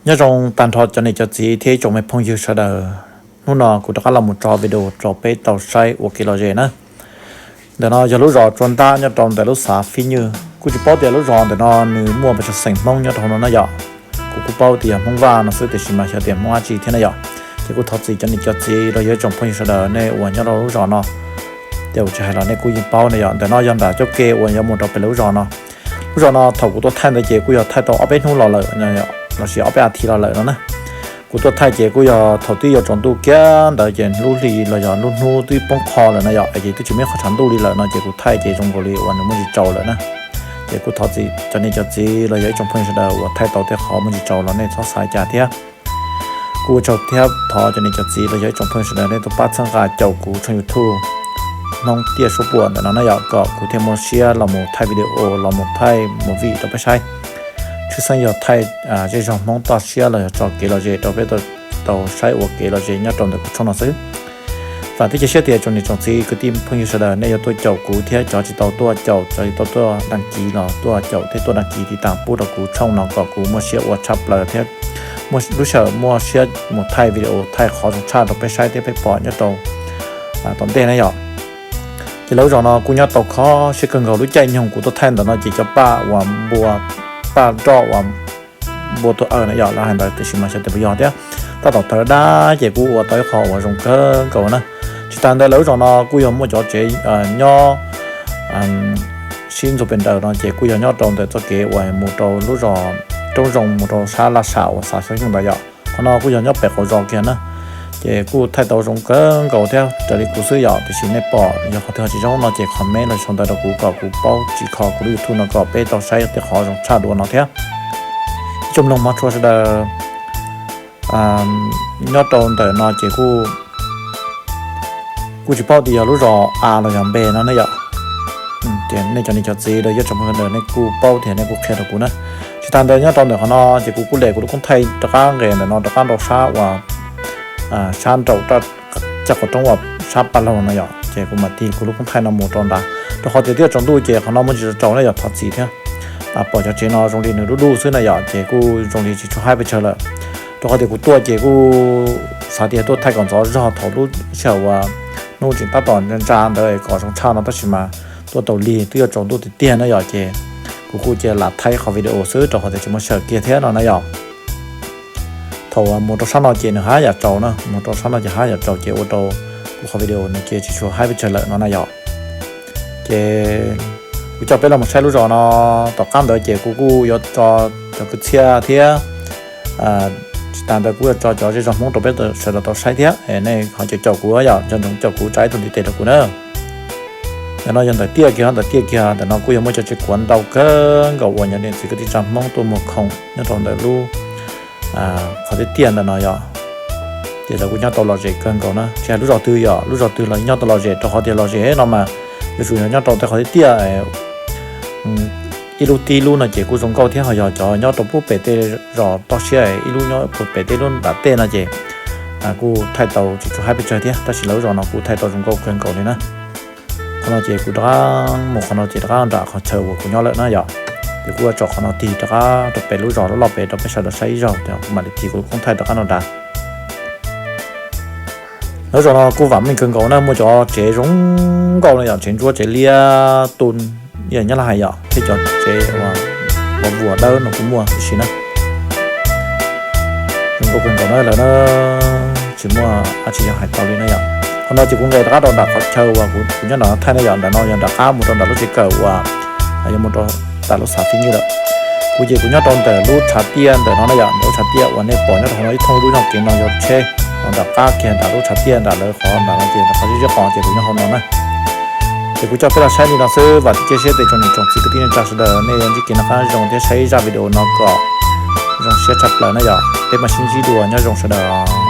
Nyob zoo tag nrho cov niam cov txiv thiab ib tsoom me phooj ywg sawv daws. Hnub no kuv rov qab los mus tso video rau peb tau saib ua kev lom zem na. Ntawm no yog lub zos Tsua Ntab nyob rau ntawm lub xav Fib Nywj. Kuj tsis paub tias lub zos ntawm no nws muaj pes tsawg xeem Hmoob nyob rau hauv no na yom. Kuv kuj paub tias Hmoob Vaj no xwb tiam sis mas xyov tias Hmoob dab tsi thiab na yom. Ces kuj thov txim cov niam cov txiv los yog ib tsoom phooj ywg sawv daws nej uas nyob rau lub zos no, ces kuv tsis hais los nej kuj yeej paub na yom. Ntawm no yog nram cov ke uas yuav mus rau pem lub zos no. Lub zos no thaum kuv tuaj thaij ntawd ces kuj yog thaij tau ob peb hnub los lawm, lossis ob peb a thiv los lawm no na. Kuv tuaj thaij ces kuj yog thaum twb yuav tsaus ntuj kiag ntawd ces lub hli los yog lub hnub twb poob qho lawm na yom, ces twb tsis muaj qhov tshav ntuj li lawm no ces kuv thaij ces zoo nkaus li uas nws muaj tsis tsaus lawm na. Ces kuj thov txim cov niam cov txiv los yog ib tsoom phooj ywg sawv daws uas thaij tau tej qhov muaj tsis tsaus los nej txhob xav cas thiab. Kuj ua tsaug thiab thov cov niam cov txiv los yog ib tsoom phooj ywg sawv daws nej tuaj pab txhawb nqa caum kuv tshooj YouTube Hmoob Tiaj Suab Puam ntawm no na yom, kom kuv thiaj muaj siab los mus thaij video los mus thaij movie rau peb saib. Tshwj xeeb yog thaij zej zog Hmoob toj siab los yog tso kev lom zem rau peb tau saib ua kev lom zem nyob rau ntawm kuv tshooj no xwb. Vam thiab cia siab tias tsoom niam tsoom txiv kwv tij phooj ywg sawv daws nej yuav tuaj caum kuv thiab cov tsis tau tuaj caum, cov tsis tau tuaj đăng ký los tuaj caum thiab tuaj đăng ký tiv tam pub rau kuv tshooj no kom kuv muaj siab ua tshaj plaws thiab muaj lub sij hawm muaj siab mus thaij video thaij qhov zoo tshaj rau peb saib thiab peb pom nyob rau tom ntej na yom. Ces lawv zos no kuj nyob tau kho siab kawg nkaus, lub caij nyoog kuv tuaj thaij ntawm no ces cov paj uas npua, paj roj uas npua tuaj aws na yom, lawv hais ntawd tiam sis mas xyov tias puas yog thiab. Tab tom tawv dab ces kuj ua tau ib qho uas zoo kawg nkaus na. Tsis tas ntawd lawv zos no kuj yog muaj cov tsev nyob sib ntxuas pem nraws no ces kuj yog nyob rau ntawm txoj kev uas mus rau lub zos Roob Zoo mus rau sab Laj Sam uas xav Xyooj Xyooj ntawd yom. Qhov no kuj yog nyob pem qaum zos kiag na. Ces kuj thaij tau zoo kawg nkaus thiab raws li kuv xwb yom, tiam sis nej pom yog qhov twg ho tsis zoo no ces comment los sau ntawv rau kuv kom kuv paub tsim kho kuv lub YouTube no kom peb tau saib tej qhov zoo tshaj dua no thiab. Ib tsoom mloog hmov tshua sawv daws, nyob rau ntawm no ces kuj tsis paub tias yog lub zos av los yog npe no ne yom. Ces nej cov niam cov txiv los yog tsoom phooj ywg sawv daws nej kuj paub thiab nej kuj qhia rau kuv na. Tsis tas ntawd nyob rau ntawm qhov no ces kuv kuj lem kuv lub koob thaij rov qab nqes ntawm no rov qab rau sab uas sab nraum caj qhov roob uas sab Paj Laug no yom, ces kuv mam tig kuv lub koob thaij no mus rau nrad, rau qhov tias twb yuav tsaus ntuj ces qhov no muaj tsis tau tsaus na yom, thov txim thiab. Pom cov tsev no zoo li nws dub dub xwb na yom, ces kuj zoo li tsis tshua haib pes tsawg lawm. Rau qhov tias kuv tuaj ces kuj xav tias tuaj thaij kom ntxov zog thaum lub sij hawm uas hnub tseem tab tom ntsa ntsa ntawd kom zoo tshaj no tab sis mas tuaj tau lig twb yuav tsaus ntuj tiag tiag na yom, ces kuv kuj cia lam thaij qhov video xwb rau qhov tias tsis muaj sij hawm kiag thiab no na yom. Thaum mus rau sab no ces nws haj yam tsaus na, mus rau sab no ces haj yam tsaus ces ua rau kuv qhov video nws cia tsis tshua haib pes tsawg lawm no na yom. Ces kuv coj peb los mus saib lub zos no, tom qab ntawd ces kuv kuj yuav tso cov kwv txhiaj thiab tsis tas ntawd kuv yuav tso cov zej zog Hmoob rau peb sawv daws tau saib thiab. Nej ho caum caum kuv yom, nco ntsoov caum kuv tsa ib tug ntiv tes rau kuv na. Ntawm no yog ntawm tiaj kiag, ntawm tiaj kiag ntawm no kuj yog muaj cov tsev kuav ntau kawg nkaus uas cov niam txiv kwv tij neej tsa Hmoob tuaj muag khoom nyob rau ntawm lub qhov tiaj tiaj ntawm no yom. Ces lawv kuj nyob tau lom zem kawg nkaus na, tsis hais lub zos twg yom, lub zos twg los nyob tau lom zem rau qhov tias lom zem no mas yuav tsum yog nyob rau tej qhov tiaj tiaj ib lub tib lub no ces kuj zoo nkauj thiab, ho yog cov nyob rau pub pem tej zos toj siab ib lub nyob pem tej lub nram tej no ces kuj thaij tau tsis tshua haib pes tsawg thiab, tab sis lawv zos no kuj thaij tau zoo nkauj kawg nkaus li na. Qhov no ces kuv rov qab mus qhov no ces rov qab nram qhov chaw uas kuv nyob lawm na yom. Ces kuv yuav tsom qhov no tig rov qab rau pem lub zos loj loj pem rau peb sawv daws saib ib zaug, ces kuv mam li tig kuv lub koob thaij rov qab no nrad. Lawv zos no kuj vam meej kawg nkaus na, muaj cov tsev zoo nkauj no yom, tsev ntsuab tsev liab tu, yog nyob laj hais yom, thiab cov tsev uas vuas dawb no kuj muaj tib si na. Zoo nkauj kawg nkaus na lawm na, tsis muaj dab tsi yog hais tau li na yom. Qhov no ces kuv nqes rov qab rau nram qhov chaw uas kuv nyob nram no thaij na yom, nram no yog nram qab mus rau nram lub tsev kawm uas yuav mus rau tam lub xav Fib Nywj lawm. Kuv ces kuv nyob rau ntawm lub tshav tiaj ntawm no na yom, ntawm lub tshav tiaj uas nej pom nyob rau hauv no ib thooj lub zog kev no yog tsheb, ho nram qab kiag nram lub tshav tiaj nram lawv qhov nram no ces nram qhov zeb zeb qos ces kuv nyob hauv no na. Ces kuv coj peb los saib li no xwb, vam thiab cia siab tias tsoom niam tsoom txiv kwv tij neej tsa sawv daws nej yuav ntsib kev noj qab nyob zoo thiab saib zaj video no kom zoo siab tshaj plaws na yom. Peb mam sib ntsib dua, nyob zoo sawv daws.